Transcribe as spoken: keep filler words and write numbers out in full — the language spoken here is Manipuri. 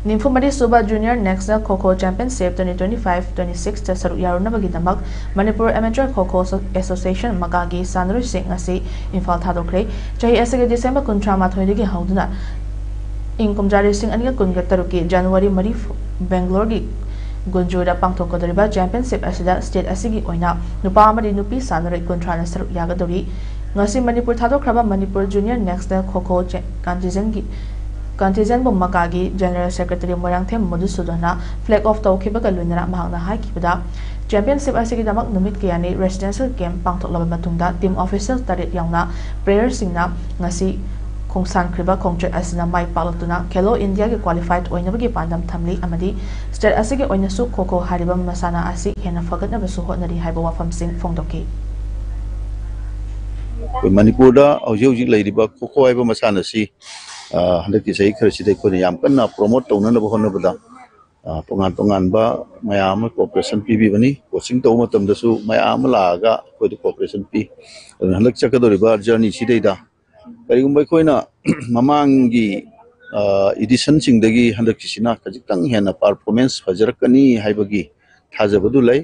ꯅꯤꯐꯨ ꯃꯔꯤ ꯁꯨꯕ Junior National Kho Kho Championship twenty twenty five twenty six ꯇ ꯁꯔꯨꯛ ꯌꯥꯔꯨꯅꯕꯒꯤꯗꯃꯛ Manipur Amateur Kho Kho Association ꯃꯀꯥꯒꯤ ꯁꯥꯟꯅꯔꯣꯏꯁꯤꯡ ꯉꯁꯤ ꯏꯝꯐꯥꯜ ꯊꯥꯗꯣꯛꯈ꯭ꯔꯦ꯫ ꯆꯍꯤ ꯑꯁꯤꯒꯤ ꯗꯤꯁꯦꯝꯕꯔ ꯀꯨꯟꯊ꯭ꯔꯥ ꯃꯥꯊꯣꯏꯗꯒꯤ ꯍꯧꯗꯨꯅ ꯏꯪ ꯀꯨꯝꯖꯥ ꯂꯤꯁꯤꯡ ꯑꯅꯤꯒ ꯀꯨꯟꯒ ꯇꯔꯨꯛꯀꯤ ꯖꯅꯋꯥꯔꯤ ꯃꯔꯤ ꯕꯦꯡꯒ꯭ꯂꯣꯔꯒꯤ ꯒꯨꯟꯖꯨꯗ ꯄꯥꯡꯊꯣꯛꯀꯗꯧꯔꯤꯕ ꯆꯦꯝꯄꯤꯌꯟꯁꯤꯞ ꯑꯁꯤꯗ ꯁ꯭ꯇꯦꯠ ꯑꯁꯤꯒꯤ ꯑꯣꯏꯅ ꯅꯨꯄꯥ ꯑꯃꯗꯤ ꯅꯨꯄꯤ ꯁꯥꯟꯅꯔꯣꯏ ꯀꯨꯟꯊ꯭ꯔꯥꯅ ꯁꯔꯨꯛ ꯌꯥꯒꯗꯧꯔꯤ꯫ ꯉꯁꯤ ꯃꯅꯤꯄꯨꯔ ꯊꯥꯗꯣꯛꯈ꯭ꯔꯕ Manipur Junior National Kho Kho ꯀꯟꯇꯤꯖꯦꯟꯒꯤ ꯀꯟꯇꯤꯖꯦꯟꯕꯨ ꯃꯀꯥꯒꯤ ꯖꯦꯅꯔꯦꯜ ꯁꯦꯀ꯭ꯔꯦꯇꯔꯤ ꯃꯣꯏꯔꯥꯡꯊꯦꯝ ꯃꯗꯨꯁꯨꯗꯣꯟꯅ ꯐ꯭ꯂꯦꯛ ꯑꯣꯐ ꯇꯧꯈꯤꯕꯒ ꯂꯣꯏꯅꯅ ꯃꯍꯥꯛꯅ ꯍꯥꯏꯈꯤꯕꯗ, ꯆꯦꯝꯄꯤꯌꯟꯁꯤꯞ ꯑꯁꯤꯒꯤꯗꯃꯛ ꯅꯨꯃꯤꯠ ꯀꯌꯥꯅꯤ ꯔꯦꯁꯤꯗꯦꯟꯁꯤꯌꯦꯜ ꯀꯦꯝꯞ ꯄꯥꯡꯊꯣꯛꯂꯕ ꯃꯇꯨꯡꯗ ꯇꯤꯝ ꯑꯣꯐꯤꯁꯤꯌꯦꯜ ꯇꯔꯦꯠ ꯌꯥꯎꯅ ꯄ꯭ꯂꯦꯌꯔꯁꯤꯡꯅ ꯉꯁꯤ ꯈꯣꯡꯁꯥꯟꯈ꯭ꯔꯤꯕ ꯈꯣꯡꯆꯠ ꯑꯁꯤꯅ ꯃꯥꯏ ꯄꯥꯛꯂꯛꯇꯨꯅ ꯈꯦꯂꯣ ꯏꯟꯗꯤꯌꯥꯒꯤ ꯀ꯭ꯋꯥꯂꯤꯐꯥꯏꯠ ꯑꯣꯏꯅꯕꯒꯤ ꯄꯥꯟꯗꯝ ꯊꯝꯂꯤ ꯑꯃꯗꯤ ꯁ꯭ꯇꯦꯠ ꯑꯁꯤꯒꯤ ꯑꯣꯏꯅꯁꯨ ꯈꯣ ꯈꯣ ꯍꯥꯏꯔꯤꯕ ꯃꯁꯥꯟꯅ ꯑꯁꯤ ꯍꯦꯟꯅ ꯐꯒꯠꯅꯕꯁꯨ ꯍꯣꯠꯅꯔꯤ ꯍꯥꯏꯕ ꯋꯥꯐꯝꯁꯤꯡ ꯐꯣꯡꯗꯣꯛꯈꯤ꯫ ꯑꯩꯈꯣꯏ ꯃꯅꯤꯄꯨꯔꯗ ꯍꯧꯖꯤꯛ ꯍꯧꯖꯤꯛ ꯂꯩꯔꯤꯕ ꯈꯣ ꯈꯣ ꯍꯥꯏꯕ ꯃꯁꯥꯟꯅ ꯑꯁꯤ, ꯑ, ꯍꯟꯗꯛꯀꯤ ꯆꯍꯤ ꯈꯔꯁꯤꯗ ꯑꯩꯈꯣꯏꯅ ꯌꯥꯝ ꯀꯟꯅ ꯄ꯭ꯔꯣꯃꯣꯠ ꯇꯧꯅꯅꯕ ꯍꯣꯠꯅꯕꯗ, ꯑ, ꯇꯣꯉꯥꯟ ꯇꯣꯉꯥꯟꯕ ꯃꯌꯥꯝ ꯑꯃ ꯀꯣꯑꯣꯄꯔꯦꯁꯟ ꯄꯤꯕꯤꯕꯅꯤ꯫ ꯀꯣꯆꯤꯡ ꯇꯧꯕ ꯃꯇꯝꯗꯁꯨ ꯃꯌꯥꯝ ꯑꯃ ꯂꯥꯛꯑꯒ ꯑꯩꯈꯣꯏꯗ ꯀꯣꯑꯣꯄꯔꯦꯁꯟ ꯄꯤ꯫ ꯑꯗꯨꯅ ꯍꯟꯗꯛ ꯆꯠꯀꯗꯧꯔꯤꯕ ꯖꯔꯅꯤ ꯁꯤꯗꯩꯗ ꯀꯔꯤꯒꯨꯝꯕ ꯑꯩꯈꯣꯏꯅ ꯃꯃꯥꯡꯒꯤ, ꯑ, ꯏꯗꯤꯁꯟꯁꯤꯡꯗꯒꯤ ꯍꯟꯗꯛꯀꯤꯁꯤꯅ ꯈꯖꯤꯛꯇꯪ ꯍꯦꯟꯅ ꯄꯔꯐꯣꯔꯃꯦꯟꯁ ꯐꯖꯔꯛꯀꯅꯤ ꯍꯥꯏꯕꯒꯤ ꯊꯥꯖꯕꯗꯨ ꯂꯩ꯫